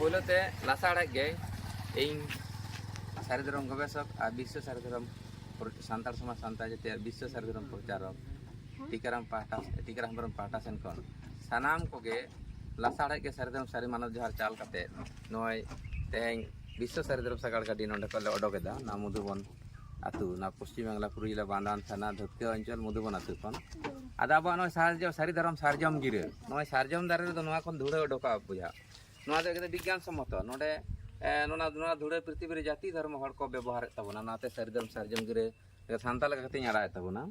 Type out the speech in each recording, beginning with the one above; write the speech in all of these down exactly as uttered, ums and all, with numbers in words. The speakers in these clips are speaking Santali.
ᱯᱳᱭᱞᱳ ᱛᱮ ᱞᱟᱥᱟᱲᱦᱮᱫ ᱜᱮ ᱤᱧ ᱥᱟᱹᱨᱤ ᱫᱷᱚᱨᱚᱢ ᱜᱚᱵᱮᱥᱚᱠ ᱟᱨ ᱵᱤᱥᱥᱚ ᱥᱟᱹᱨᱤ ᱫᱷᱚᱨᱚᱢ ᱯᱨᱚ-, ᱥᱟᱱᱛᱟᱲ ᱥᱚᱢᱟᱡᱽ ᱥᱟᱱᱛᱟᱲ ᱡᱟᱹᱛᱤᱭᱟᱜ ᱵᱤᱥᱥᱚ ᱥᱟᱹᱨᱤ ᱫᱷᱚᱨᱚᱢ ᱯᱨᱚᱪᱟᱨᱚᱠ ᱴᱤᱠᱟᱨᱟᱢ ᱯᱟᱦᱴᱟ, ᱴᱤᱠᱟᱨᱟᱢ ᱦᱮᱢᱵᱨᱚᱢ ᱯᱟᱦᱴᱟ ᱥᱮᱱ ᱠᱷᱚᱱ ᱥᱟᱱᱟᱢ ᱠᱚᱜᱮ ᱞᱟᱥᱟᱲᱦᱮᱫ ᱜᱮ ᱥᱟᱹᱨᱤ ᱫᱷᱚᱨᱚᱢ ᱥᱟᱹᱨᱤ ᱢᱟᱱᱚᱛ ᱡᱚᱦᱟᱨ ᱪᱟᱞ ᱠᱟᱛᱮ ᱱᱚᱜᱼᱚᱭ ᱛᱮᱦᱮᱧ ᱵᱤᱥᱥᱚ ᱥᱟᱹᱨᱤ ᱫᱷᱚᱨᱚᱢ ᱥᱟᱜᱟᱲ ᱜᱟᱹᱰᱤ ᱱᱚᱰᱮ ᱠᱷᱚᱱ ᱞᱮ ᱚᱰᱚᱠ ᱮᱫᱟ, ᱱᱚᱣᱟ ᱢᱚᱫᱷᱩᱵᱚᱱ ᱟᱹᱛᱩ, ᱱᱚᱣᱟ ᱯᱚᱥᱪᱤᱢ ᱵᱟᱝᱞᱟ ᱯᱩᱨᱩᱞᱤᱭᱟᱹ ᱵᱟᱱᱫᱟᱱ ᱛᱷᱟᱱᱟ, ᱫᱷᱟᱹᱛᱠᱟᱹ ᱚᱧᱪᱚᱞ, ᱢᱚᱫᱷᱩᱵᱚᱱ ᱟᱹᱛᱩ ᱠᱷᱚᱱ᱾ ᱟᱫᱚ ᱟᱵᱚᱣᱟᱜ ᱱᱚᱜᱼᱚᱭ ᱥᱟᱨᱡᱚᱢ, ᱥᱟᱹᱨᱤ ᱫᱷᱚᱨᱚᱢ ᱥᱟᱨᱡᱚᱢ ᱜᱤᱨᱟᱹ, ᱱᱚᱜᱼᱚᱭ ᱥᱟᱨᱡᱚᱢ ᱫᱟᱨᱮ ᱨᱮᱫᱚ ᱱᱚᱣᱟ ᱠᱷᱚᱱ ᱫᱷᱩᱲᱟᱹ ᱚᱰᱚᱠᱚᱜᱼᱟ ᱵᱚᱭᱦᱟ᱾ ᱱᱚᱣᱟ ᱫᱚ ᱮᱠᱫᱚᱢ ᱵᱤᱜᱽᱜᱟᱱ ᱥᱚᱢᱢᱚᱛᱚ᱾ ᱱᱚᱰᱮ, ᱮ, ᱱᱚᱣᱟ, ᱱᱚᱣᱟ ᱫᱷᱩᱲᱟᱹ ᱯᱨᱤᱛᱷᱤᱵᱤ ᱨᱮ ᱡᱟᱹᱛᱤ ᱫᱷᱚᱨᱢᱚ ᱦᱚᱲ ᱠᱚ ᱵᱮᱵᱚᱦᱟᱨᱮᱫ ᱛᱟᱵᱚᱱᱟ, ᱚᱱᱟᱛᱮ ᱥᱟᱹᱨᱤ ᱫᱷᱚᱨᱚᱢ ᱥᱟᱨᱡᱚᱢ ᱜᱤᱨᱟᱹ ᱥᱟᱱᱛᱟᱲ ᱞᱮᱠᱟ ᱠᱟᱛᱮᱧ ᱟᱲᱟᱜᱮᱫ ᱛᱟᱵᱚᱱᱟ᱾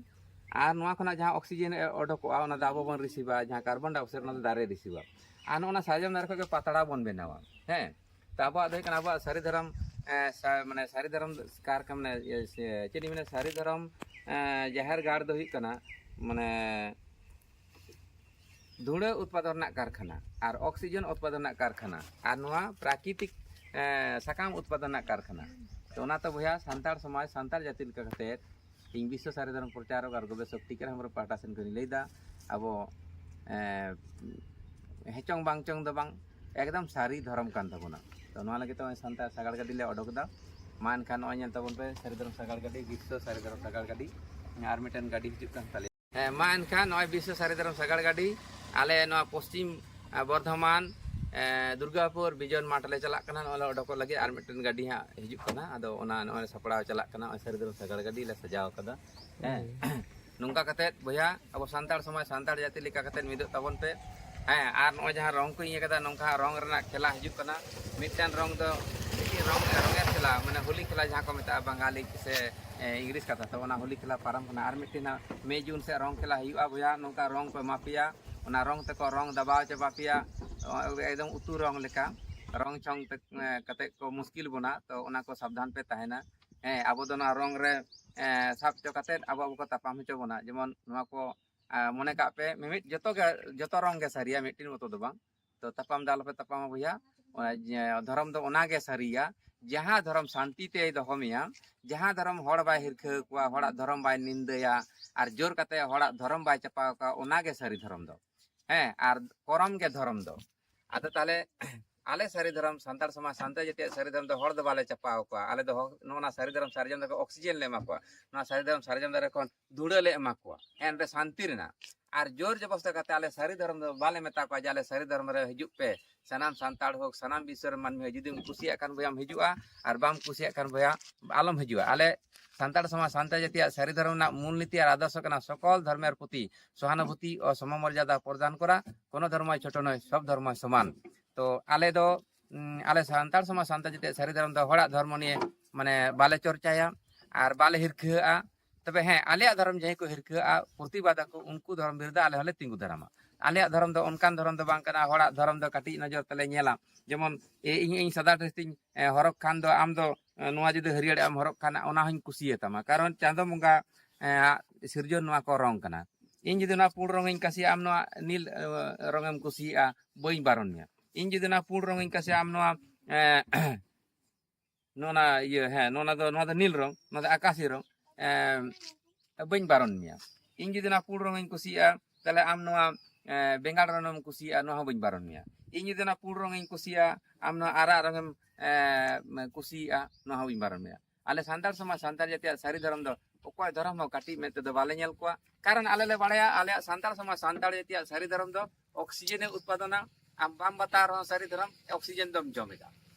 ᱟᱨ ᱱᱚᱣᱟ ᱠᱷᱚᱱᱟᱜ ᱡᱟᱦᱟᱸ ᱚᱠᱥᱤᱡᱮᱱ ᱚᱰᱚᱠᱚᱜᱼᱟ, ᱚᱱᱟ ᱫᱚ ᱟᱵᱚ ᱵᱚᱱ ᱨᱤᱥᱤᱵᱷᱟ, ᱡᱟᱦᱟᱸ ᱠᱟᱨᱵᱚᱱ ᱰᱟᱭᱚᱠᱥᱟᱭᱤᱰ, ᱚᱱᱟ ᱫᱚ ᱫᱟᱨᱮ ᱨᱤᱥᱤᱵᱷᱟ᱾ ᱟᱨ ᱱᱚᱜᱼᱚ ᱱᱟ ᱥᱟᱨᱡᱚᱢ ᱫᱟᱨᱮ ᱠᱷᱚᱱ ᱜᱮ ᱯᱟᱛᱲᱟ ᱵᱚᱱ ᱵᱮᱱᱟᱣᱟ᱾ ᱦᱮᱸ, ᱛᱚ ᱟᱵᱚᱣᱟᱜ ᱫᱚ ᱦᱩᱭᱩᱜ ᱠᱟᱱᱟ ᱟᱵᱚᱣᱟᱜ ᱥᱟᱹᱨᱤ ᱫᱷᱚᱨᱚᱢ, ᱮ, ᱥᱟ-, ᱢᱟᱱᱮ ᱥᱟᱹᱨᱤ ᱫᱷᱚᱨᱚᱢ ᱠᱟᱨᱠᱷᱟᱱᱟ, ᱢᱟᱱᱮ, ᱤᱭᱟᱹ, ᱥᱮ-, ᱪᱮᱫ ᱤᱧ ᱢᱮᱱᱟ, ᱥᱟᱹᱨᱤ ᱫᱷᱚᱨᱚᱢ, ᱮ, ᱡᱟᱦᱮᱨ ᱜᱟᱲ ᱫᱚ ᱦᱩᱭᱩᱜ ᱠᱟᱱᱟ, ᱢᱟᱱᱮ, ᱫᱷᱩᱲᱟᱹ ᱩᱛᱯᱟᱫᱚᱱ ᱨᱮᱱᱟᱜ ᱠᱟᱨᱠᱷᱟᱱᱟ ᱟᱨ ᱚᱠᱥᱤᱡᱮᱱ ᱩᱛᱯᱟᱫᱚᱱ ᱨᱮᱱᱟᱜ ᱠᱟᱨᱠᱷᱟᱱᱟ ᱟᱨ ᱱᱚᱣᱟ ᱯᱨᱟᱠᱨᱤᱛᱤᱠ, ᱮ, ᱥᱟᱠᱟᱢ ᱩᱛᱯᱟᱫᱚᱱ ᱨᱮᱱᱟᱜ ᱠᱟᱨᱠᱷᱟᱱᱟ᱾ ᱛᱚ ᱚᱱᱟᱛᱮ ᱵᱚᱭᱦᱟ, ᱥᱟᱱᱛᱟᱲ ᱥᱚᱢᱟᱡᱽ, ᱥᱟᱱᱛᱟᱲ ᱡᱟᱹᱛᱤ ᱞᱮᱠᱟ ᱠᱟᱛᱮ ᱤᱧ ᱵᱤᱥᱥᱚ ᱥᱟᱹᱨᱤ ᱫᱷᱚᱨᱚᱢ ᱯᱨᱚᱪᱟᱨᱚᱠ ᱟᱨ ᱜᱚᱵᱮᱥᱚᱠ ᱴᱤᱠᱟᱹᱨᱟᱢ ᱦᱮᱢᱵᱨᱚᱢ ᱯᱟᱦᱴᱟ ᱥᱮᱱ ᱠᱷᱚᱱᱤᱧ ᱞᱟᱹᱭᱫᱟ, ᱟᱵᱚ, ᱮ, ᱦᱮᱸ ᱪᱚᱝ ᱵᱟᱝ ᱪᱚᱝ ᱫᱚ ᱵᱟᱝ, ᱮᱠᱫᱚᱢ ᱥᱟᱹᱨᱤ ᱫᱷᱚᱨᱚᱢ ᱠᱟᱱ ᱛᱟᱵᱚᱱᱟ᱾ ᱛᱚ ᱱᱚᱣᱟ ᱞᱟᱹᱜᱤᱫ ᱛᱮ ᱱᱚᱜᱼᱚᱭ ᱥᱟᱱᱛᱟᱲ ᱥᱟᱜᱟᱲ ᱜᱟᱹᱰᱤ ᱞᱮ ᱚᱰᱚᱠ ᱮᱫᱟ᱾ ᱢᱟ ᱮᱱᱠᱷᱟᱱ ᱱᱚᱜᱼᱚᱭ ᱧᱮᱞ ᱛᱟᱵᱚᱱ ᱯᱮ, ᱥᱟᱹᱨᱤ ᱫᱷᱚᱨᱚᱢ ᱥᱟᱜᱟᱲ ᱜᱟᱹᱰᱤ, ᱵᱤᱥᱥᱚ ᱥᱟᱹᱨᱤ ᱫᱷᱚᱨᱚᱢ ᱥᱟᱜᱟᱲ ᱜᱟᱹᱰᱤ, ᱟᱨ ᱢᱤᱫᱴᱮᱱ ᱜᱟᱹᱰᱤ ᱦᱤᱡᱩᱜ ᱠᱟᱱ ᱛᱟᱞᱮᱭᱟ᱾ ᱦᱮᱸ, ᱢᱟ ᱮᱱᱠᱷᱟᱱ ᱱᱚᱜᱼᱚᱭ ᱵᱤᱥᱥᱚ ᱥᱟᱹᱨᱤ ᱫᱷᱚᱨᱚᱢ ᱥᱟᱜᱟᱲ ᱜᱟᱹᱰᱤ ᱟᱞᱮ ᱱᱚᱣᱟ ᱯᱚᱥᱪᱤᱢ, ᱮ, ᱵᱚᱨᱫᱷᱚᱢᱟᱱ, ᱮ, ᱫᱩᱨᱜᱟᱯᱩᱨ ᱵᱤᱡᱚᱱ ᱢᱟᱴᱷ ᱞᱮ ᱪᱟᱞᱟᱜ ᱠᱟᱱᱟ᱾ ᱱᱚᱜᱼᱚᱭ ᱞᱮ ᱚᱰᱚᱠᱚᱜ ᱞᱟᱹᱜᱤᱫ, ᱟᱨ ᱢᱤᱫᱴᱮᱱ ᱜᱟᱹᱰᱤ ᱦᱟᱸᱜ ᱦᱤᱡᱩᱜ ᱠᱟᱱᱟ᱾ ᱟᱫᱚ ᱚᱱᱟ ᱱᱚᱜᱼᱚᱭ ᱥᱟᱯᱲᱟᱣ ᱪᱟᱞᱟᱜ ᱠᱟᱱᱟ, ᱱᱚᱜᱼᱚᱭ ᱥᱟᱹᱨᱤ ᱫᱷᱚᱨᱚᱢ ᱥᱟᱜᱟᱲ ᱜᱟᱹᱰᱤ ᱞᱮ ᱥᱟᱡᱟᱣ ᱠᱟᱫᱟ᱾ ᱦᱮᱸ᱾ ᱱᱚᱝᱠᱟ ᱠᱟᱛᱮᱫ ᱵᱚᱭᱦᱟ, ᱟᱵᱚ ᱥᱟᱱᱛᱟᱲ ᱥᱚᱢᱟᱡᱽ, ᱥᱟᱱᱛᱟᱲ ᱡᱟᱹᱛᱤ ᱞᱮᱠᱟ ᱠᱟᱛᱮᱫ ᱢᱤᱫᱚᱜ ᱛᱟᱵᱚᱱ ᱯᱮ᱾ ᱦᱮᱸ, ᱟᱨ ᱱᱚᱜᱼᱚᱭ ᱡᱟᱦᱟᱸ ᱨᱚᱝ ᱠᱚᱧ ᱤᱭᱟᱹ ᱠᱟᱫᱟ, ᱱᱚᱝᱠᱟ ᱨᱚᱝ ᱨᱮᱱᱟᱜ ᱠᱷᱮᱞᱟ ᱦᱤᱡᱩᱜ ᱠᱟᱱᱟ᱾ ᱢᱤᱫᱴᱟᱝ ᱨᱚᱝ ᱫᱚ ᱢᱤᱫᱴᱤᱡ ᱨᱚᱝ, ᱨᱚᱝᱮᱨ ᱠᱷᱮᱞᱟ, ᱢᱟᱱᱮ ᱦᱳᱞᱤ ᱠᱷᱮᱞᱟ ᱡᱟᱦᱟᱸ ᱠᱚ ᱢᱮᱛᱟᱜᱼᱟ ᱵᱟᱝᱜᱟᱞᱤ ᱥᱮ, ᱮ, ᱤᱝᱞᱤᱥ ᱠᱟᱛᱷᱟ ᱛᱮ, ᱚᱱᱟ ᱦᱳᱞᱤ ᱠᱷᱮᱞᱟ ᱯᱟᱨᱚᱢ ᱠᱟᱱᱟ᱾ ᱟᱨ ᱢᱤᱫᱴᱤᱡ ᱦᱟᱸᱜ ᱢᱮ ᱡᱩᱱ ᱥᱮᱫ ᱨᱚᱝ ᱠᱷᱮᱞᱟ ᱦᱩᱭᱩᱜᱼᱟ ᱵᱚᱭᱦᱟ, ᱱᱚᱝᱠᱟ ᱨᱚᱝ ᱠᱚ ᱮᱢᱟ ᱯᱮᱭᱟ, ᱚᱱᱟ ᱨᱚᱝ ᱛᱮᱠᱚ ᱨᱚᱝ ᱫᱟᱵᱟᱣ ᱪᱟᱵᱟ ᱯᱮᱭᱟ, ᱮᱠᱫᱚᱢ ᱩᱛᱩ ᱨᱚᱝ ᱞᱮᱠᱟ ᱨᱚᱝ ᱪᱷᱚᱝ ᱛᱮ, ᱮ, ᱠᱟᱛᱮᱫ ᱠᱚ ᱢᱩᱥᱠᱤᱞ ᱵᱚᱱᱟ᱾ ᱛᱚ ᱚᱱᱟ ᱠᱚ ᱥᱟᱵᱫᱷᱟᱱ ᱯᱮ ᱛᱟᱦᱮᱱᱟ᱾ ᱦᱮᱸ, ᱟᱵᱚ ᱫᱚ ᱱᱚᱣᱟ ᱨᱚᱝ ᱨᱮ, ᱮ, ᱥᱟᱵ ᱦᱚᱪᱚ ᱠᱟᱛᱮᱫ ᱟᱵᱚ, ᱟᱵᱚ ᱠᱚ ᱛᱟᱯᱟᱢ ᱦᱚᱪᱚ ᱵᱚᱱᱟ᱾ ᱡᱮᱢᱚᱱ ᱱᱚᱣᱟ ᱠᱚ, ᱮ, ᱢᱚᱱᱮ ᱠᱟᱜ ᱯᱮ, ᱢᱤᱢᱤᱫ ᱡᱚᱛᱚ ᱜᱮ, ᱡᱚᱛᱚ ᱨᱚᱝ ᱜᱮ ᱥᱟᱹᱨᱤᱭᱟ, ᱢᱤᱫᱴᱤᱱ ᱢᱚᱛᱚ ᱫᱚ ᱵᱟᱝ᱾ ᱛᱚ ᱛᱟᱯᱟᱢ ᱫᱚ ᱟᱞᱚᱯᱮ ᱛᱟᱯᱟᱢᱟ ᱵᱚᱭᱦᱟ᱾ ᱚᱱᱟ ᱡᱮ ᱫᱷᱚᱨᱚᱢ ᱫᱚ ᱚᱱᱟᱜᱮ ᱥᱟᱹᱨᱤᱭᱟ, ᱡᱟᱦᱟᱸ ᱫᱷᱚᱨᱚᱢ ᱥᱟᱱᱛᱤ ᱛᱮᱭ ᱫᱚᱦᱚ ᱢᱮᱭᱟ, ᱡᱟᱦᱟᱸ ᱫᱷᱚᱨᱚᱢ ᱦᱚᱲ ᱵᱟᱭ ᱦᱤᱨᱠᱷᱟᱹ ᱠᱚᱣᱟ, ᱦᱚᱲᱟᱜ ᱫᱷᱚᱨᱚᱢ ᱵᱟᱭ ᱱᱤᱱᱫᱟᱹᱭᱟ, ᱟᱨ ᱡᱳᱨ ᱠᱟᱛᱮ ᱦᱚᱲᱟᱜ ᱫᱷᱚᱨᱚᱢ ᱵᱟᱭ ᱪᱟᱯᱟᱣ ᱠᱚᱣᱟ, ᱚᱱᱟᱜᱮ ᱥᱟᱹᱨᱤ ᱫᱷᱚᱨᱚᱢ ᱫᱚ᱾ ᱦᱮᱸ, ᱟᱨ ᱠᱚᱨᱚᱢ ᱜᱮ ᱫᱷᱚᱨᱚᱢ ᱫᱚ᱾ ᱟᱫᱚ ᱛᱟᱦᱞᱮ ᱟᱞᱮ ᱥᱟᱹᱨᱤ ᱫᱷᱚᱨᱚᱢ, ᱥᱟᱱᱛᱟᱲ ᱥᱚᱢᱟᱡᱽ, ᱥᱟᱱᱛᱟᱲ ᱡᱟᱹᱛᱤᱭᱟᱜ ᱥᱟᱹᱨᱤ ᱫᱷᱚᱨᱚᱢ ᱫᱚ ᱦᱚᱲ ᱫᱚ ᱵᱟᱞᱮ ᱪᱟᱯᱟᱣ ᱠᱚᱣᱟ᱾ ᱟᱞᱮ ᱫᱚ ᱦᱚ-, ᱱᱚᱜᱼᱚ ᱱᱟ ᱥᱟᱹᱨᱤ ᱫᱷᱚᱨᱚᱢ ᱥᱟᱨᱡᱚᱢ ᱫᱟᱨᱮ ᱠᱷᱚᱱ ᱚᱠᱥᱤᱡᱮᱱ ᱞᱮ ᱮᱢᱟ ᱠᱚᱣᱟ, ᱱᱚᱣᱟ ᱥᱟᱹᱨᱤ ᱫᱷᱚᱨᱚᱢ ᱥᱟᱨᱡᱚᱢ ᱫᱟᱨᱮ ᱠᱷᱚᱱ ᱫᱷᱩᱲᱟᱹ ᱞᱮ ᱮᱢᱟ ᱠᱚᱣᱟ, ᱮᱱᱨᱮ ᱥᱟᱱᱛᱤ ᱨᱮᱱᱟᱜ᱾ ᱟᱨ ᱡᱳᱨ ᱡᱚᱵᱚᱥᱛᱟ ᱠᱟᱛᱮ ᱟᱞᱮ ᱥᱟᱹᱨᱤ ᱫᱷᱚᱨᱚᱢ ᱫᱚ ᱵᱟᱞᱮ ᱢᱮᱛᱟ ᱠᱚᱣᱟ ᱡᱮ ᱟᱞᱮ ᱥᱟᱹᱨᱤ ᱫᱷᱚᱨᱚᱢ ᱨᱮ ᱦᱤᱡᱩᱜ ᱯᱮ, ᱥᱟᱱᱟᱢ ᱥᱟᱱᱛᱟᱲ ᱦᱳᱠ, ᱥᱟᱱᱟᱢ ᱵᱤᱥᱥᱚ ᱨᱮᱱ ᱢᱟᱹᱱᱢᱤ ᱦᱳᱠ, ᱡᱩᱫᱤᱢ ᱠᱩᱥᱤᱭᱟᱜ ᱠᱷᱟᱱ ᱵᱚᱭᱦᱟᱢ ᱦᱤᱡᱩᱜᱼᱟ, ᱟᱨ ᱵᱟᱢ ᱠᱩᱥᱤᱭᱟᱜ ᱠᱷᱟᱱ ᱵᱚᱭᱦᱟ ᱟᱞᱚᱢ ᱦᱤᱡᱩᱜᱼᱟ᱾ ᱟᱞᱮ ᱥᱟᱱᱛᱟᱲ ᱥᱚᱢᱟᱡᱽ, ᱥᱟᱱᱛᱟᱲ ᱡᱟᱹᱛᱤᱭᱟᱜ ᱥᱟᱹᱨᱤ ᱫᱷᱚᱨᱚᱢ ᱨᱮᱱᱟᱜ ᱢᱩᱞ ᱱᱤᱛᱤ ᱟᱨ ᱟᱫᱚᱨᱥᱚ ᱠᱟᱱᱟ ᱥᱚᱠᱚᱞ ᱫᱷᱚᱨᱢᱮᱨ ᱯᱨᱚᱛᱤ ᱥᱚᱦᱟᱱᱩᱵᱷᱩᱛᱤ ᱚ ᱥᱚᱢᱚᱢᱚᱨᱡᱟᱫᱟ ᱯᱨᱚᱫᱟᱱ ᱠᱚᱨᱟ, ᱠᱳᱱᱳ ᱫᱷᱚᱨᱢᱚᱭ ᱪᱷᱳᱴᱚ ᱱᱚᱭ, ᱥᱚᱵ ᱫᱷᱚᱨᱢᱚᱭ ᱥᱚᱢᱟᱱ᱾ ᱛᱚ ᱟᱞᱮ ᱫᱚ, ᱩᱸ, ᱟᱞᱮ ᱥᱟᱱᱛᱟᱲ ᱥᱚᱢᱟᱡᱽ, ᱥᱟᱱᱛᱟᱲ ᱡᱟᱹᱛᱤᱭᱟᱜ ᱥᱟᱹᱨᱤ ᱫᱷᱚᱨᱚᱢ ᱫᱚ ᱦᱚᱲᱟᱜ ᱫᱷᱚᱨᱢᱚ ᱱᱤᱭᱮ ᱢᱟᱱᱮ ᱵᱟᱞᱮ ᱪᱚᱨᱪᱟᱭᱟ ᱟᱨ ᱵᱟᱞᱮ ᱦᱤᱨᱠᱷᱟᱹᱣᱟᱜᱼᱟ᱾ ᱛᱚᱵᱮ ᱦᱮᱸ, ᱟᱞᱮᱭᱟᱜ ᱫᱷᱚᱨᱚᱢ ᱡᱟᱦᱟᱸᱭ ᱠᱚ ᱦᱤᱨᱠᱷᱟᱹᱣᱟᱜᱼᱟ, ᱯᱨᱚᱛᱤᱵᱟᱫ ᱟᱠᱚ, ᱩᱱᱠᱩ ᱫᱷᱚᱨᱚᱢ ᱵᱤᱨᱩᱫᱷ ᱟᱞᱮ ᱦᱚᱸᱞᱮ ᱛᱤᱸᱜᱩ ᱫᱟᱨᱟᱢᱟ᱾ ᱟᱞᱮᱭᱟᱜ ᱫᱷᱚᱨᱚᱢ ᱫᱚ ᱚᱱᱠᱟᱱ ᱫᱷᱚᱨᱚᱢ ᱫᱚ ᱵᱟᱝ ᱠᱟᱱᱟ ᱦᱚᱲᱟᱜ ᱫᱷᱚᱨᱚᱢ ᱫᱚ ᱠᱟᱹᱴᱤᱡ ᱱᱚᱡᱚᱨ ᱛᱮᱞᱮ ᱧᱮᱞᱟ᱾ ᱡᱮᱢᱚᱱ, ᱮ, ᱤᱧ, ᱤᱧ ᱥᱟᱫᱟ dress ᱤᱧ, ᱮ, ᱦᱚᱨᱚᱜ ᱠᱷᱟᱱ ᱫᱚ ᱟᱢ ᱫᱚ, ᱮ, ᱱᱚᱣᱟ ᱡᱩᱫᱤ ᱦᱟᱹᱨᱭᱟᱹᱲᱟᱜ ᱮᱢ ᱦᱚᱨᱚᱜ ᱠᱷᱟᱱ ᱚᱱᱟ ᱦᱚᱸᱧ ᱠᱩᱥᱤᱭᱟᱛᱟᱢᱟ, ᱠᱟᱨᱚᱱ ᱪᱟᱸᱫᱚ ᱵᱚᱸᱜᱟ, ᱮ, ᱥᱤᱨᱡᱚᱱ ᱱᱚᱣᱟ ᱠᱚ ᱨᱚᱝ ᱠᱟᱱᱟ᱾ ᱤᱧ ᱡᱩᱫᱤ ᱱᱚᱣᱟ ᱯᱩᱸᱰ ᱨᱚᱝ ᱤᱧ ᱠᱩᱥᱤᱭᱟᱜᱼᱟ, ᱟᱢ ᱱᱚᱣᱟ ᱱᱤᱞ, ᱮ, ᱨᱚᱝ ᱮᱢ ᱠᱩᱥᱤᱭᱟᱜᱼᱟ, ᱵᱟᱹᱧ ᱵᱟᱨᱚᱱ ᱢᱮᱭᱟ᱾ ᱤᱧ ᱡᱩᱫᱤ ᱱᱚᱣᱟ ᱯᱩᱸᱰ ᱨᱚᱝ ᱤᱧ ᱠᱩᱥᱤᱭᱟᱜᱼᱟ, ᱟᱢ ᱱᱚᱣᱟ, ᱮ, ᱱᱚᱣᱟ ᱤᱭᱟᱹ, ᱦᱮᱸ, ᱱᱚᱣᱟ ᱫᱚ, ᱱᱚᱣᱟ ᱫᱚ ᱱᱤᱞ ᱨᱚᱝ, ᱱᱚᱣᱟ ᱫᱚ ᱟᱠᱟᱥᱤ ᱨᱚᱝ, ᱮ, ᱵᱟᱹᱧ ᱵᱟᱨᱚᱱ ᱢᱮᱭᱟ᱾ ᱤᱧ ᱡᱩᱫᱤ ᱱᱚᱣᱟ ᱯᱩᱸᱰ ᱨᱚᱝ ᱤᱧ ᱠᱩᱥᱤᱭᱟᱜᱼᱟ, ᱛᱟᱦᱞᱮ ᱟᱢ ᱱᱚᱣᱟ, ᱮ, ᱵᱮᱸᱜᱟᱲ ᱨᱚᱝ ᱮᱢ ᱠᱩᱥᱤᱭᱟᱜᱼᱟ, ᱱᱚᱣᱟ ᱦᱚᱸ ᱵᱟᱹᱧ ᱵᱟᱨᱚᱱ ᱢᱮᱭᱟ᱾ ᱤᱧ ᱡᱩᱫᱤ ᱱᱚᱣᱟ ᱯᱩᱸᱰ ᱨᱚᱝ ᱤᱧ ᱠᱩᱥᱤᱭᱟᱜᱼᱟ, ᱟᱢ ᱱᱚᱣᱟ ᱟᱨᱟᱜ ᱨᱚᱝ ᱮᱢ, ᱮ, ᱠᱩᱥᱤᱭᱟᱜᱼᱟ, ᱱᱚᱣᱟ ᱦᱚᱸ ᱵᱟᱹᱧ ᱵᱟᱨᱚᱱ ᱢᱮᱭᱟ᱾ ᱟᱞᱮ ᱥᱟᱱᱛᱟᱲ ᱥᱚᱢᱟᱡᱽ, ᱥᱟᱱᱛᱟᱲ ᱡᱟᱹᱛᱤᱭᱟᱜ ᱥᱟᱹᱨᱤ ᱫᱷᱚᱨᱚᱢ ᱫᱚ ᱚᱠᱚᱭ ᱫᱷᱚᱨᱚᱢ ᱦᱚᱸ ᱠᱟᱹᱴᱤᱡ ᱢᱮᱫ ᱛᱮᱫᱚ ᱵᱟᱞᱮ ᱧᱮᱞ ᱠᱚᱣᱟ, ᱠᱟᱨᱚᱱ ᱟᱞᱮ ᱞᱮ ᱵᱟᱲᱟᱭᱟ ᱟᱞᱮᱭᱟᱜ ᱥᱟᱱᱛᱟᱲ ᱥᱚᱢᱟᱡᱽ, ᱥᱟᱱᱛᱟᱲ ᱡᱟᱹᱛᱤᱭᱟᱜ ᱥᱟᱹᱨᱤ ᱫᱷᱚᱨᱚᱢ ᱫᱚ ᱚᱠᱥᱤᱡᱮᱱ ᱮ ᱩᱛᱯᱟᱫᱚᱱᱟ᱾ ᱟᱢ ᱵᱟᱢ ᱵᱟᱛᱟᱣ ᱨᱮᱦᱚᱸ ᱥᱟᱹᱨᱤ ᱫᱷᱚᱨᱚᱢ ᱚᱠᱥᱤᱡᱮᱱ ᱫᱚᱢ ᱡᱚᱢ ᱮᱫᱟ,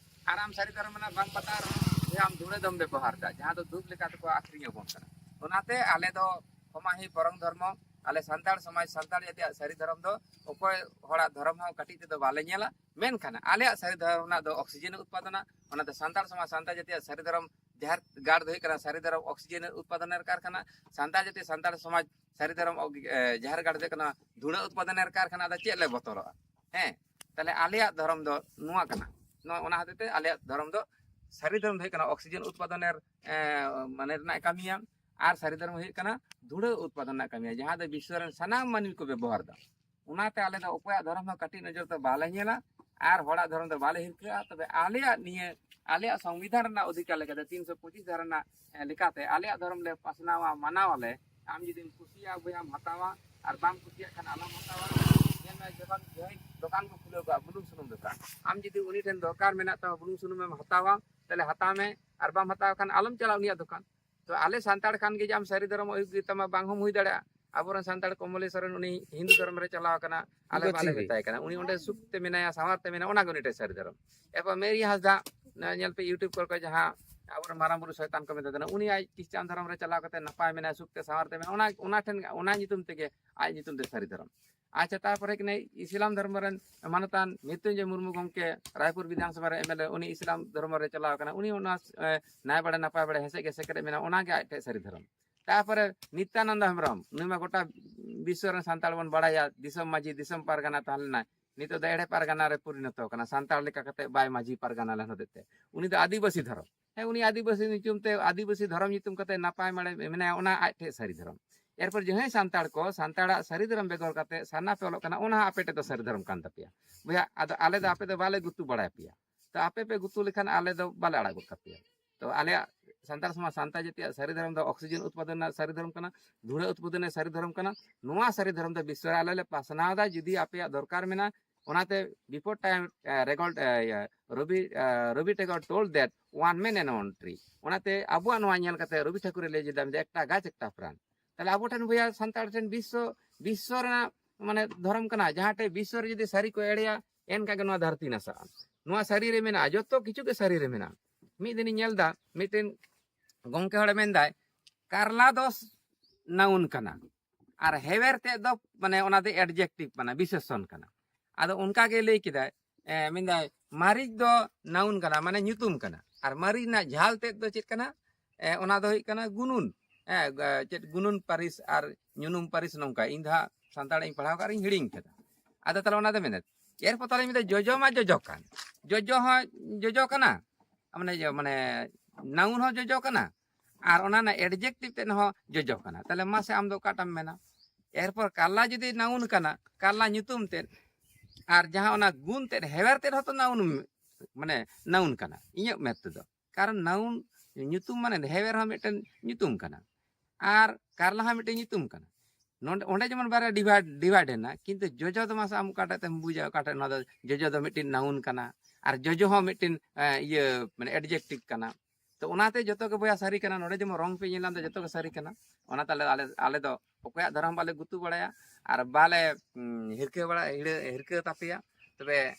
ᱟᱨ ᱟᱢ ᱥᱟᱹᱨᱤ ᱫᱷᱚᱨᱚᱢ ᱨᱮᱱᱟᱜ ᱵᱟᱢ ᱵᱟᱛᱟᱣ ᱨᱮᱦᱚᱸ ᱡᱮ ᱟᱢ ᱫᱷᱩᱲᱟᱹ ᱫᱚᱢ ᱵᱮᱵᱚᱦᱟᱨ ᱮᱫᱟ, ᱡᱟᱦᱟᱸ ᱫᱚ ᱫᱷᱩᱯ ᱞᱮᱠᱟ ᱛᱮᱠᱚ ᱟᱠᱷᱨᱤᱧ ᱟᱵᱚᱱ ᱠᱟᱱᱟ᱾ ᱚᱱᱟᱛᱮ ᱟᱞᱮ ᱫᱚ ᱠᱷᱚᱢᱟᱦᱤ ᱯᱚᱨᱚᱢ ᱫᱷᱚᱨᱢᱚ, ᱟᱞᱮ ᱥᱟᱱᱛᱟᱲ ᱥᱚᱢᱟᱡᱽ, ᱥᱟᱱᱛᱟᱲ ᱡᱟᱹᱛᱤᱭᱟᱜ ᱥᱟᱹᱨᱤ ᱫᱷᱚᱨᱚᱢ ᱫᱚ ᱚᱠᱚᱭ ᱦᱚᱲᱟᱜ ᱫᱷᱚᱨᱚᱢ ᱦᱚᱸ ᱠᱟᱹᱴᱤᱡ ᱛᱮᱫᱚ ᱵᱟᱞᱮ ᱧᱮᱞᱟ, ᱢᱮᱱᱠᱷᱟᱱ ᱟᱞᱮᱭᱟᱜ ᱥᱟᱹᱨᱤ ᱫᱷᱚᱨᱚᱢ ᱨᱮᱱᱟᱜ ᱫᱚ ᱚᱠᱥᱤᱡᱮᱱ ᱮ ᱩᱛᱯᱟᱫᱚᱱᱟ᱾ ᱚᱱᱟᱛᱮ ᱥᱟᱱᱛᱟᱲ ᱥᱚᱢᱟᱡᱽ, ᱥᱟᱱᱛᱟᱲ ᱡᱟᱹᱛᱤᱭᱟᱜ ᱥᱟᱹᱨᱤ ᱫᱷᱚᱨᱚᱢ ᱡᱟᱦᱮᱨ ᱜᱟᱲ ᱫᱚ ᱦᱩᱭᱩᱜ ᱠᱟᱱᱟ ᱥᱟᱹᱨᱤ ᱫᱷᱚᱨᱚᱢ ᱚᱠᱥᱤᱡᱮᱱ ᱩᱛᱯᱟᱫᱚᱱᱮᱨ ᱠᱟᱨᱠᱷᱟᱱᱟ᱾ ᱥᱟᱱᱛᱟᱲ ᱡᱟᱹᱛᱤ, ᱥᱟᱱᱛᱟᱲ ᱥᱚᱢᱟᱡᱽ, ᱥᱟᱹᱨᱤ ᱫᱷᱚᱨᱚᱢ ᱚᱜ-, ᱮ, ᱡᱟᱦᱮᱨ ᱜᱟᱲ ᱫᱚ ᱦᱩᱭᱩᱜ ᱠᱟᱱᱟ ᱫᱷᱩᱲᱟᱹ ᱩᱛᱯᱟᱫᱚᱱᱮᱨ ᱠᱟᱨᱠᱷᱟᱱᱟ᱾ ᱟᱫᱚ ᱪᱮᱫ ᱞᱮ ᱵᱚᱛᱚᱨᱚᱜᱼᱟ? ᱦᱮᱸ, ᱛᱟᱦᱞᱮ ᱟᱞᱮᱭᱟᱜ ᱫᱷᱚᱨᱚᱢ ᱫᱚ ᱱᱚᱣᱟ ᱠᱟᱱᱟ᱾ ᱱᱚᱣᱟ, ᱚᱱᱟ ᱦᱚᱛᱮᱡ ᱛᱮ ᱟᱞᱮᱭᱟᱜ ᱫᱷᱚᱨᱚᱢ ᱫᱚ, ᱥᱟᱹᱨᱤ ᱫᱷᱚᱨᱚᱢ ᱫᱚ ᱦᱩᱭᱩᱜ ᱠᱟᱱᱟ ᱚᱠᱥᱤᱡᱮᱱ ᱩᱛᱯᱟᱫᱚᱱᱮᱨ, ᱮ, ᱢᱟᱱᱮ ᱨᱮᱱᱟᱜ ᱮ ᱠᱟᱹᱢᱤᱭᱟ, ᱟᱨ ᱥᱟᱹᱨᱤ ᱫᱷᱚᱨᱚᱢ ᱦᱩᱭᱩᱜ ᱠᱟᱱᱟ ᱫᱷᱩᱲᱟᱹ ᱩᱛᱯᱟᱫᱚᱱ ᱨᱮᱱᱟᱜ ᱠᱟᱹᱢᱤᱭᱟ, ᱡᱟᱦᱟᱸ ᱫᱚ ᱵᱤᱥᱥᱚ ᱨᱮᱱ ᱥᱟᱱᱟᱢ ᱢᱟᱹᱱᱢᱤ ᱠᱚ ᱵᱮᱵᱚᱦᱟᱨ ᱮᱫᱟ᱾ ᱚᱱᱟᱛᱮ ᱟᱞᱮ ᱫᱚ ᱚᱠᱚᱭᱟᱜ ᱫᱷᱚᱨᱚᱢ ᱦᱚᱸ ᱠᱟᱹᱴᱤᱡ ᱱᱚᱡᱚᱨ ᱛᱮ ᱵᱟᱞᱮ ᱧᱮᱞᱟ ᱟᱨ ᱦᱚᱲᱟᱜ ᱫᱷᱚᱨᱚᱢ ᱫᱚ ᱵᱟᱞᱮ ᱦᱤᱨᱠᱟᱹᱜᱼᱟ᱾ ᱛᱚᱵᱮ ᱟᱞᱮᱭᱟᱜ ᱱᱤᱭᱟᱹ, ᱟᱞᱮᱭᱟᱜ ᱥᱚᱝᱵᱤᱫᱷᱟᱱ ᱨᱮᱱᱟᱜ ᱚᱫᱷᱤᱠᱟᱨ ᱞᱮᱠᱟᱛᱮ, ᱛᱤᱱᱥᱚ ᱯᱚᱸᱪᱤᱥ ᱫᱷᱟᱨᱟ ᱨᱮᱱᱟᱜ, ᱮ, ᱞᱮᱠᱟᱛᱮ ᱟᱞᱮᱭᱟᱜ ᱫᱷᱚᱨᱚᱢ ᱞᱮ ᱯᱟᱥᱱᱟᱣᱟ, ᱢᱟᱱᱟᱣ ᱟᱞᱮ᱾ ᱟᱢ ᱡᱩᱫᱤᱢ ᱠᱩᱥᱤᱭᱟᱜᱼᱟ, ᱵᱚᱭᱦᱟᱢ ᱦᱟᱛᱟᱣᱟ, ᱟᱨ ᱵᱟᱢ ᱠᱩᱥᱤᱭᱟᱜ ᱠᱷᱟᱱ ᱟᱞᱚᱢ ᱦᱟᱛᱟᱣᱟ᱾ ᱧᱮᱞ ᱡᱮᱢᱚᱱ ᱡᱟᱦᱟᱸᱭ ᱫᱚᱠᱟᱱ ᱠᱚ ᱠᱷᱩᱞᱟᱹᱣ ᱠᱟᱜᱼᱟ, ᱵᱩᱞᱩᱝ ᱥᱩᱱᱩᱢ ᱫᱚᱠᱟᱱ, ᱟᱢ ᱡᱩᱫᱤ ᱩᱱᱤ ᱴᱷᱮᱱ ᱫᱚᱨᱠᱟᱨ ᱢᱮᱱᱟᱜ ᱛᱟᱢᱟ ᱵᱩᱞᱩᱝ ᱥᱩᱱᱩᱢᱮᱢ ᱦᱟᱛᱟᱣᱟ, ᱛᱟᱦᱞᱮ ᱦᱟᱛᱟᱣ ᱢᱮ, ᱟᱨ ᱵᱟᱢ ᱦᱟᱛᱟᱣ ᱠᱷᱟᱱ ᱟᱞᱚᱢ ᱪᱟᱞᱟᱜᱼᱟ ᱩᱱᱤᱭᱟᱜ ᱫᱚᱠᱟᱱ᱾ ᱛᱚ ᱟᱞᱮ ᱥᱟᱱᱛᱟᱲ ᱠᱷᱟᱱ ᱜᱮ ᱡᱮ ᱟᱢ ᱥᱟᱹᱨᱤ ᱫᱷᱚᱨᱚᱢ ᱟᱹᱭᱩᱨ ᱜᱮ ᱛᱟᱢᱟ, ᱵᱟᱝ ᱦᱚᱸᱢ ᱦᱩᱭ ᱫᱟᱲᱮᱭᱟᱜᱼᱟ᱾ ᱟᱵᱚᱨᱮᱱ ᱥᱟᱱᱛᱟᱲ ᱠᱚᱢᱚᱞᱤ ᱥᱚᱨᱮᱱ ᱩᱱᱤ ᱦᱤᱱᱫᱩ ᱫᱷᱚᱨᱚᱢ ᱨᱮ ᱪᱟᱞᱟᱣ ᱠᱟᱱᱟ, ᱟᱞᱮ ᱵᱟᱞᱮ ᱢᱮᱛᱟᱭ ᱠᱟᱱᱟ, ᱩᱱᱤ ᱚᱸᱰᱮ ᱥᱩᱠ ᱛᱮ ᱢᱮᱱᱟᱭᱟ, ᱥᱟᱶᱟᱨ ᱛᱮ ᱢᱮᱱᱟᱭᱟ, ᱚᱱᱟ ᱜᱮ ᱩᱱᱤ ᱴᱷᱮᱱ ᱥᱟᱹᱨᱤ ᱫᱷᱚᱨᱚᱢ᱾ ᱮᱨᱯᱚᱨ ᱢᱮᱨᱤ ᱦᱟᱸᱥᱫᱟ, ᱧᱮᱞ ᱯᱮ YouTube ᱠᱚᱨᱮ ᱠᱚ ᱡᱟᱦᱟᱸ ᱟᱵᱚᱨᱮᱱ ᱢᱟᱨᱟᱝ ᱵᱩᱨᱩ ᱥᱚᱭᱛᱟᱱ ᱠᱚ ᱢᱮᱛᱟᱭ ᱠᱟᱱᱟ, ᱩᱱᱤ ᱟᱡ ᱠᱷᱨᱤᱥᱴᱟᱱ ᱫᱷᱚᱨᱚᱢ ᱨᱮ ᱪᱟᱞᱟᱣ ᱠᱟᱛᱮ ᱱᱟᱯᱟᱭ ᱢᱮᱱᱟᱭᱟ, ᱥᱩᱠ ᱛᱮ ᱥᱟᱶᱟᱨ ᱛᱮ ᱢᱮᱱᱟᱭᱟ, ᱚᱱᱟ, ᱚᱱᱟ ᱴᱷᱮᱱ, ᱚᱱᱟ ᱧᱩᱛᱩᱢ ᱛᱮᱜᱮ ᱟᱡ ᱧᱩᱛᱩᱢ ᱛᱮ ᱥᱟᱹᱨᱤ ᱫᱷᱚᱨᱚᱢ᱾ ᱟᱪᱪᱷᱟ, ᱛᱟᱨᱯᱚᱨᱮ ᱠᱟᱱᱟᱭ ᱤᱥᱞᱟᱢ ᱫᱷᱚᱨᱢᱚ ᱨᱮᱱ ᱢᱟᱱᱚᱛᱟᱱ ᱢᱨᱤᱛᱩᱧᱡᱚᱭ ᱢᱩᱨᱢᱩ ᱜᱚᱢᱠᱮ, ᱨᱟᱭᱯᱩᱨ ᱵᱤᱫᱷᱟᱱ ᱥᱚᱵᱷᱟ ᱨᱮ MLA, ᱩᱱᱤ ᱤᱥᱞᱟᱢ ᱫᱷᱚᱨᱢᱚ ᱨᱮ ᱪᱟᱞᱟᱣ ᱠᱟᱱᱟ, ᱩᱱᱤ ᱚᱱᱟ, ᱮ, ᱱᱟᱭ ᱵᱟᱲᱮ ᱱᱟᱯᱟᱭ ᱵᱟᱲᱮ ᱦᱮᱸᱥᱮᱡ ᱜᱮ ᱥᱮᱠᱨᱮᱡ ᱢᱮᱱᱟᱜᱼᱟ, ᱚᱱᱟᱜᱮ ᱟᱡ ᱴᱷᱮᱡ ᱥᱟᱹᱨᱤ ᱫᱷᱚᱨᱚᱢ᱾ ᱛᱟᱨᱯᱚᱨᱮ ᱱᱤᱛᱭᱟᱱᱚᱱᱫᱚ ᱦᱮᱢᱵᱨᱚᱢ, ᱱᱩᱭ ᱢᱟ ᱜᱚᱴᱟ ᱵᱤᱥᱥᱚ ᱨᱮᱱ ᱥᱟᱱᱛᱟᱲ ᱵᱚᱱ ᱵᱟᱲᱟᱭᱟ, ᱫᱤᱥᱚᱢ ᱢᱟᱹᱡᱷᱤ, ᱫᱤᱥᱚᱢ ᱯᱟᱨᱜᱟᱱᱟ ᱛᱟᱦᱮᱸ ᱞᱮᱱᱟᱭ, ᱱᱤᱛᱚᱜ ᱫᱚ ᱮᱲᱮ ᱯᱟᱨᱜᱟᱱᱟ ᱨᱮ ᱯᱚᱨᱤᱱᱚᱛᱚ ᱠᱟᱱᱟ, ᱥᱟᱱᱛᱟᱲ ᱞᱮᱠᱟ ᱠᱟᱛᱮ ᱵᱟᱭ ᱢᱟᱹᱡᱷᱤ ᱯᱟᱨᱜᱟᱱᱟ ᱞᱮᱱ ᱦᱚᱛᱮᱡ ᱛᱮ᱾ ᱩᱱᱤ ᱫᱚ ᱟᱹᱫᱤᱵᱟᱹᱥᱤ ᱫᱷᱚᱨᱚᱢ, ᱦᱮᱸ, ᱩᱱᱤ ᱟᱹᱫᱤᱵᱟᱹᱥᱤ ᱧᱩᱛᱩᱢ ᱛᱮ, ᱟᱹᱫᱤᱵᱟᱹᱥᱤ ᱫᱷᱚᱨᱚᱢ ᱧᱩᱛᱩᱢ ᱠᱟᱛᱮ ᱱᱟᱯᱟᱭ ᱢᱟᱲᱮ ᱢᱮᱱᱟᱭᱟ, ᱚᱱᱟ ᱟᱡ ᱴᱷᱮᱡ ᱥᱟᱹᱨᱤ ᱫᱷᱚᱨᱚᱢ᱾ ᱮᱨᱯᱚᱨ ᱡᱟᱦᱟᱸᱭ ᱥᱟᱱᱛᱟᱲ ᱠᱚ ᱥᱟᱱᱛᱟᱲᱟᱜ ᱥᱟᱹᱨᱤ ᱫᱷᱚᱨᱚᱢ ᱵᱮᱜᱚᱨ ᱠᱟᱛᱮ ᱥᱟᱨᱱᱟ ᱯᱮ ᱚᱞᱚᱜ ᱠᱟᱱᱟ, ᱚᱱᱟ ᱦᱚᱸ ᱟᱯᱮ ᱴᱷᱮᱡ ᱫᱚ ᱥᱟᱹᱨᱤ ᱫᱷᱚᱨᱚᱢ ᱠᱟᱱ ᱛᱟᱯᱮᱭᱟ᱾ ᱵᱚᱭᱦᱟ, ᱟᱫᱚ ᱟᱞᱮ ᱫᱚ ᱟᱯᱮ ᱫᱚ ᱵᱟᱞᱮ ᱜᱩᱛᱩ ᱵᱟᱲᱟᱭ ᱯᱮᱭᱟ, ᱛᱚ ᱟᱯᱮ ᱯᱮ ᱜᱩᱛᱩ ᱞᱮᱠᱷᱟᱱ ᱟᱞᱮ ᱫᱚ ᱵᱟᱞᱮ ᱟᱲᱟᱜ ᱜᱚᱫ ᱠᱟᱯᱮᱭᱟ᱾ ᱛᱚ ᱟᱞᱮᱭᱟᱜ ᱥᱟᱱᱛᱟᱲ ᱥᱚᱢᱟᱡᱽ, ᱥᱟᱱᱛᱟᱲ ᱡᱟᱹᱛᱤᱭᱟᱜ ᱥᱟᱹᱨᱤ ᱫᱷᱚᱨᱚᱢ ᱫᱚ ᱚᱠᱥᱤᱡᱮᱱ ᱩᱛᱯᱟᱫᱚᱱ ᱨᱮᱱᱟᱜ ᱥᱟᱹᱨᱤ ᱫᱷᱚᱨᱚᱢ ᱠᱟᱱᱟ, ᱫᱷᱩᱲᱟᱹ ᱩᱛᱯᱟᱫᱚᱱ ᱨᱮᱱᱟᱜ ᱥᱟᱹᱨᱤ ᱫᱷᱚᱨᱚᱢ ᱠᱟᱱᱟ᱾ ᱱᱚᱣᱟ ᱥᱟᱹᱨᱤ ᱫᱷᱚᱨᱚᱢ ᱫᱚ ᱵᱤᱥᱥᱚ ᱨᱮ ᱟᱞᱮ ᱞᱮ ᱯᱟᱥᱱᱟᱣ ᱮᱫᱟ᱾ ᱡᱩᱫᱤ ᱟᱯᱮᱭᱟᱜ ᱫᱚᱨᱠᱟᱨ ᱢᱮᱱᱟᱜᱼᱟ, ᱚᱱᱟᱛᱮ before time, ᱮ, ᱨᱮᱜᱚᱞ, ᱮ, ᱤᱭᱟᱹ, ᱨᱚᱵᱤ, ᱮ, ᱨᱚᱵᱤ ᱴᱮᱜᱳᱨ told that one man and one tree, ᱚᱱᱟᱛᱮ ᱟᱵᱚᱣᱟᱜ ᱱᱚᱣᱟ ᱧᱮᱞ ᱠᱟᱛᱮ ᱨᱚᱵᱤ ᱴᱷᱟᱠᱩᱨᱮ ᱞᱟᱹᱭ ᱞᱮᱫᱟ, ᱢᱮᱱᱫᱟ, "ᱮᱠᱴᱟ ᱜᱟᱪᱷ ᱮᱠᱴᱟ ᱯᱨᱟᱱ᱾" ᱛᱟᱦᱞᱮ ᱟᱵᱚ ᱴᱷᱮᱱ ᱵᱚᱭᱦᱟ ᱥᱟᱱᱛᱟᱲ ᱴᱷᱮᱱ ᱵᱤᱥᱥᱚ, ᱵᱤᱥᱥᱚ ᱨᱮᱱᱟᱜ ᱢᱟᱱᱮ ᱫᱷᱚᱨᱚᱢ ᱠᱟᱱᱟ, ᱡᱟᱦᱟᱸ ᱴᱷᱮᱱ ᱵᱤᱥᱥᱚ ᱨᱮ ᱡᱩᱫᱤ ᱥᱟᱹᱨᱤ ᱠᱚ ᱮᱲᱮᱭᱟ, ᱮᱱᱠᱷᱟᱱ ᱜᱮ ᱱᱚᱣᱟ ᱫᱷᱟᱹᱨᱛᱤ ᱱᱟᱥᱟᱜᱼᱟ᱾ ᱱᱚᱣᱟ ᱥᱟᱹᱨᱤ ᱨᱮ ᱢᱮᱱᱟᱜᱼᱟ, ᱡᱚᱛᱚ ᱠᱤᱪᱷᱩ ᱜᱮ ᱥᱟᱹᱨᱤ ᱨᱮ ᱢᱮᱱᱟᱜᱼᱟ᱾ ᱢᱤᱫ ᱫᱤᱱᱤᱧ ᱧᱮᱞ ᱮᱫᱟ, ᱢᱤᱫᱴᱮᱱ ᱜᱚᱝᱠᱮ ᱦᱚᱲᱮ ᱢᱮᱱᱫᱟᱭ, "ᱠᱟᱨᱞᱟ ᱫᱚ noun ᱠᱟᱱᱟ, ᱟᱨ ᱦᱮᱣᱮᱨ ᱛᱮᱫ ᱫᱚ ᱢᱟᱱᱮ ᱚᱱᱟ ᱫᱚ adjective ᱠᱟᱱᱟ, ᱵᱤᱥᱮᱥᱚᱱ ᱠᱟᱱᱟ᱾" ᱟᱫᱚ ᱚᱱᱠᱟ ᱜᱮ ᱞᱟᱹᱭ ᱠᱮᱫᱟᱭ, ᱮ, ᱢᱮᱱᱫᱟᱭ, "ᱢᱟᱹᱨᱤᱪ ᱫᱚ noun ᱠᱟᱱᱟ, ᱢᱟᱱᱮ ᱧᱩᱛᱩᱢ ᱠᱟᱱᱟ, ᱟᱨ ᱢᱟᱹᱨᱤᱪ ᱨᱮᱱᱟᱜ ᱡᱷᱟᱞ ᱛᱮᱫ ᱫᱚ ᱪᱮᱫ ᱠᱟᱱᱟ?" ᱮ, ᱚᱱᱟ ᱫᱚ ᱦᱩᱭᱩᱜ ᱠᱟᱱᱟ ᱜᱩᱱᱩᱱ᱾ ᱮ, ᱜ-, ᱪᱮᱫ ᱜᱩᱱᱩᱱ ᱯᱟᱹᱨᱤᱥ ᱟᱨ ᱧᱩᱱᱩᱢ ᱯᱟᱹᱨᱤᱥ, ᱱᱚᱝᱠᱟ ᱤᱧ ᱫᱚ ᱦᱟᱸᱜ ᱥᱟᱱᱛᱟᱲ ᱤᱧ ᱯᱟᱲᱦᱟᱣ ᱠᱟᱜ ᱨᱤᱧ ᱦᱤᱲᱤᱧ ᱠᱟᱫᱟ᱾ ᱟᱫᱚ ᱛᱟᱦᱞᱮ ᱚᱱᱟ ᱫᱚ ᱢᱮᱱᱮᱫ, ᱮᱨᱯᱚᱨ ᱛᱟᱦᱞᱮ ᱢᱮᱱᱫᱟ, ᱡᱚᱡᱚ ᱢᱟ ᱡᱚᱡᱚ ᱠᱟᱱ, ᱡᱚᱡᱚ ᱦᱚᱸ ᱡᱚᱡᱚ ᱠᱟᱱᱟ, ᱢᱟᱱᱮ, ᱤᱭᱟᱹ, ᱢᱟᱱᱮ noun ᱦᱚᱸ ᱡᱚᱡᱚ ᱠᱟᱱᱟ, ᱟᱨ ᱚᱱᱟ ᱨᱮᱱᱟᱜ adjective ᱛᱮᱫ ᱦᱚᱸ ᱡᱚᱡᱚ ᱠᱟᱱᱟ᱾ ᱛᱟᱦᱞᱮ ᱢᱟᱥᱮ ᱟᱢ ᱫᱚ ᱚᱠᱟᱴᱟᱜ ᱮᱢ ᱢᱮᱱᱟ? ᱮᱨᱯᱚᱨ ᱠᱟᱨᱞᱟ ᱡᱩᱫᱤ noun ᱠᱟᱱᱟ, ᱠᱟᱨᱞᱟ ᱧᱩᱛᱩᱢ ᱛᱮᱫ, ᱟᱨ ᱡᱟᱦᱟᱸ ᱚᱱᱟ ᱜᱩᱱ ᱛᱮᱫ, ᱦᱮᱣᱮᱨ ᱛᱮᱫ ᱦᱚᱸᱛᱚ noun, ᱢᱟᱱᱮ noun ᱠᱟᱱᱟ ᱤᱧᱟᱹᱜ ᱢᱮᱫ ᱛᱮᱫᱚ᱾ ᱠᱟᱨᱚᱱ noun ᱧᱩᱛᱩᱢ ᱢᱟᱱᱮ ᱦᱮᱣᱮᱨ ᱦᱚᱸ ᱢᱤᱫᱴᱮᱱ ᱧᱩᱛᱩᱢ ᱠᱟᱱᱟ, ᱟᱨ ᱠᱟᱨᱞᱟ ᱦᱚᱸ ᱢᱤᱫᱴᱮᱱ ᱧᱩᱛᱩᱢ ᱠᱟᱱᱟ᱾ ᱱᱚᱰᱮ ᱚᱸᱰᱮ ᱡᱮᱢᱚᱱ ᱵᱟᱨᱭᱟ ᱰᱤᱵᱷᱟᱭᱤᱰ ᱰᱤᱵᱷᱟᱭᱤᱰ ᱮᱱᱟ, ᱠᱤᱱᱛᱩ ᱡᱚᱡᱚ ᱫᱚ ᱢᱟᱥᱮ ᱟᱢ ᱚᱠᱟᱴᱟᱜ ᱛᱮᱢ ᱵᱩᱡᱟ, ᱚᱠᱟᱴᱟᱜ ᱱᱚᱣᱟ ᱫᱚ ᱡᱚᱡᱚ ᱫᱚ ᱢᱤᱫᱴᱤᱱ ᱱᱟᱣᱩᱱ ᱠᱟᱱᱟ, ᱟᱨ ᱡᱚᱡᱚ ᱦᱚᱸ ᱢᱤᱫᱴᱤᱱ ᱤᱭᱟᱹ ᱢᱟᱱᱮ ᱮᱰᱡᱮᱠᱴᱤᱵᱷ ᱠᱟᱱᱟ᱾ ᱛᱚ ᱚᱱᱟᱛᱮ ᱡᱚᱛᱚ ᱜᱮ ᱵᱚᱭᱦᱟ ᱥᱟᱹᱨᱤ ᱠᱟᱱᱟ᱾ ᱱᱚᱰᱮ ᱡᱮᱢᱚᱱ ᱨᱚᱝ ᱯᱮ ᱧᱮᱞ ᱧᱟᱢ ᱮᱫᱟ, ᱡᱚᱛᱚ ᱜᱮ ᱥᱟᱹᱨᱤ ᱠᱟᱱᱟ᱾ ᱚᱱᱟᱛᱮ ᱟᱞᱮ ᱟᱞᱮ ᱫᱚ ᱚᱠᱚᱭᱟᱜ ᱫᱷᱚᱨᱚᱢ ᱵᱟᱞᱮ ᱜᱩᱛᱩ ᱵᱟᱲᱟᱭᱟ ᱟᱨ ᱵᱟᱞᱮ ᱦᱤᱨᱠᱟᱹ ᱵᱟᱲᱟ ᱦᱤᱲᱟᱹ ᱦᱤᱨᱠᱟᱹ ᱛᱟᱯᱮᱭᱟ᱾ ᱛᱚᱵᱮ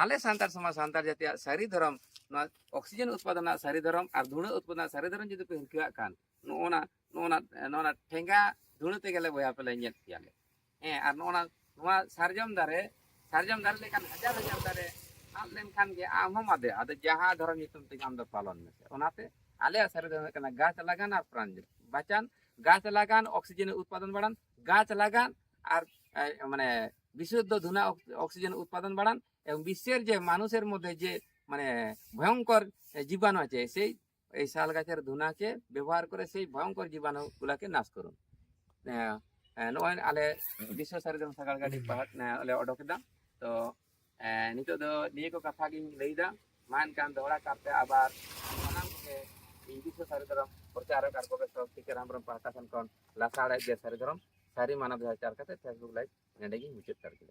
ᱟᱞᱮ ᱥᱟᱱᱛᱟᱲ ᱥᱚᱢᱟᱡᱽ, ᱥᱟᱱᱛᱟᱲ ᱡᱟᱹᱛᱤᱭᱟᱜ ᱥᱟᱹᱨᱤ ᱫᱷᱚᱨᱚᱢ, ᱱᱚᱣᱟ ᱚᱠᱥᱤᱡᱮᱱ ᱩᱛᱯᱟᱫᱚᱱ ᱨᱮᱱᱟᱜ ᱥᱟᱹᱨᱤ ᱫᱷᱚᱨᱚᱢ ᱟᱨ ᱫᱷᱩᱲᱟᱹ ᱩᱛᱯᱟᱫᱚᱱ ᱨᱮᱱᱟᱜ ᱥᱟᱹᱨᱤ ᱫᱷᱚᱨᱚᱢ ᱡᱩᱫᱤ ᱯᱮ ᱦᱤᱨᱠᱟᱹᱣᱟᱜ ᱠᱷᱟᱱ, ᱱᱚᱜᱼᱚ ᱱᱟ ᱱᱚᱜᱼᱚ ᱱᱟ ᱱᱚᱜᱼᱚ ᱱᱟ ᱴᱷᱮᱸᱜᱟ ᱫᱷᱩᱲᱟᱹ ᱛᱮᱜᱮ ᱞᱮ ᱵᱚᱭᱦᱟ ᱯᱮ ᱞᱮ ᱧᱮᱞ ᱯᱮᱭᱟ ᱞᱮ᱾ ᱦᱮᱸ, ᱟᱨ ᱱᱚᱜᱼᱚ ᱱᱟ ᱱᱚᱣᱟ ᱥᱟᱨᱡᱚᱢ ᱫᱟᱨᱮ, ᱥᱟᱨᱡᱚᱢ ᱫᱟᱨᱮ ᱞᱮᱠᱟᱱ ᱦᱟᱡᱟᱨ ᱦᱟᱡᱟᱨ ᱫᱟᱨᱮ ᱟᱫ ᱞᱮᱱᱠᱷᱟᱱ ᱜᱮ ᱟᱢ ᱦᱚᱸᱢ ᱟᱫᱮᱜᱼᱟ᱾ ᱟᱫᱚ ᱡᱟᱦᱟᱸ ᱫᱷᱚᱨᱚᱢ ᱧᱩᱛᱩᱢ ᱛᱮᱜᱮ ᱟᱢ ᱫᱚ ᱯᱟᱞᱚᱱ ᱢᱮᱥᱮ᱾ ᱚᱱᱟᱛᱮ ᱟᱞᱮᱭᱟᱜ ᱥᱟᱹᱨᱤ ᱫᱷᱚᱨᱚᱢ ᱦᱩᱭᱩᱜ ᱠᱟᱱᱟ ᱜᱟᱪᱷ ᱞᱟᱜᱟᱱ ᱟᱨ ᱯᱨᱟᱱ ᱵᱟᱪᱟᱱ, ᱜᱟᱪᱷ ᱞᱟᱜᱟᱱ ᱚᱠᱥᱤᱡᱮᱱ ᱩᱛᱯᱟᱫᱚᱱ ᱵᱟᱲᱟᱱ, ᱜᱟᱪᱷ ᱞᱟᱜᱟᱱ ᱟᱨ ᱮ, ᱢᱟᱱᱮ ᱵᱤᱥᱩᱫᱽᱫᱷᱚ ᱫᱷᱩᱱᱟ ᱚᱠ- ᱚᱠᱥᱤᱡᱮᱱ ᱩᱛᱯᱟᱫᱚᱱ ᱵᱟᱲᱟᱱ এবং বিশ্বের যে মানুষের মধ্যে যে মানে ভয়ঙ্কর জীবাণু আছে, সেই এই শাল গাছের ধুনাকে ব্যবহার করে সেই ভয়ঙ্কর জীবাণুগুলাকে নাশ করুন। আহ, ᱟᱨ ᱱᱚᱜᱼᱚᱭ ᱟᱞᱮ ᱵᱤᱥᱥᱚ ᱥᱟᱹᱨᱤ ᱫᱷᱚᱨᱚᱢ ᱥᱟᱜᱟᱲ ᱜᱟᱹᱰᱤ ᱯᱟᱦᱴᱟ ᱞᱮ ᱚᱰᱚᱠ ᱮᱫᱟ᱾ ᱛᱚ ᱮ, ᱱᱤᱛᱚᱜ ᱫᱚ ᱱᱤᱭᱟᱹ ᱠᱚ ᱠᱟᱛᱷᱟ ᱜᱤᱧ ᱞᱟᱹᱭᱫᱟ᱾ ᱢᱟ ᱮᱱᱠᱷᱟᱱ ᱫᱚᱦᱲᱟ ᱠᱟᱨᱛᱮ ᱟᱵᱟᱨ ᱥᱟᱱᱟᱢ ᱠᱚᱜᱮ ᱤᱧ ᱵᱤᱥᱥᱚ ᱥᱟᱹᱨᱤ ᱫᱷᱚᱨᱚᱢ ᱯᱨᱚᱪᱟᱨᱚᱠ ᱟᱨ ᱜᱚᱵᱮᱥᱚᱠ ᱴᱤᱠᱟᱹᱨᱟᱢ ᱦᱮᱢᱵᱨᱚᱢ ᱯᱟᱦᱴᱟ ᱥᱮᱱ ᱠᱷᱚᱱ ᱞᱟᱥᱟᱲᱦᱮᱫ ᱜᱮ ᱥᱟᱹᱨᱤ ᱫᱷᱚᱨᱚᱢ ᱥᱟᱹᱨᱤ ᱢᱟᱱᱟᱣ ᱫᱚᱦᱚ ᱪᱟᱨ ᱠᱟᱛᱮ Facebook live ᱱᱚᱰᱮ ᱜᱤᱧ ᱢᱩᱪᱟᱹᱫ ᱦᱟᱛᱟᱲ ᱠᱮᱫᱟ᱾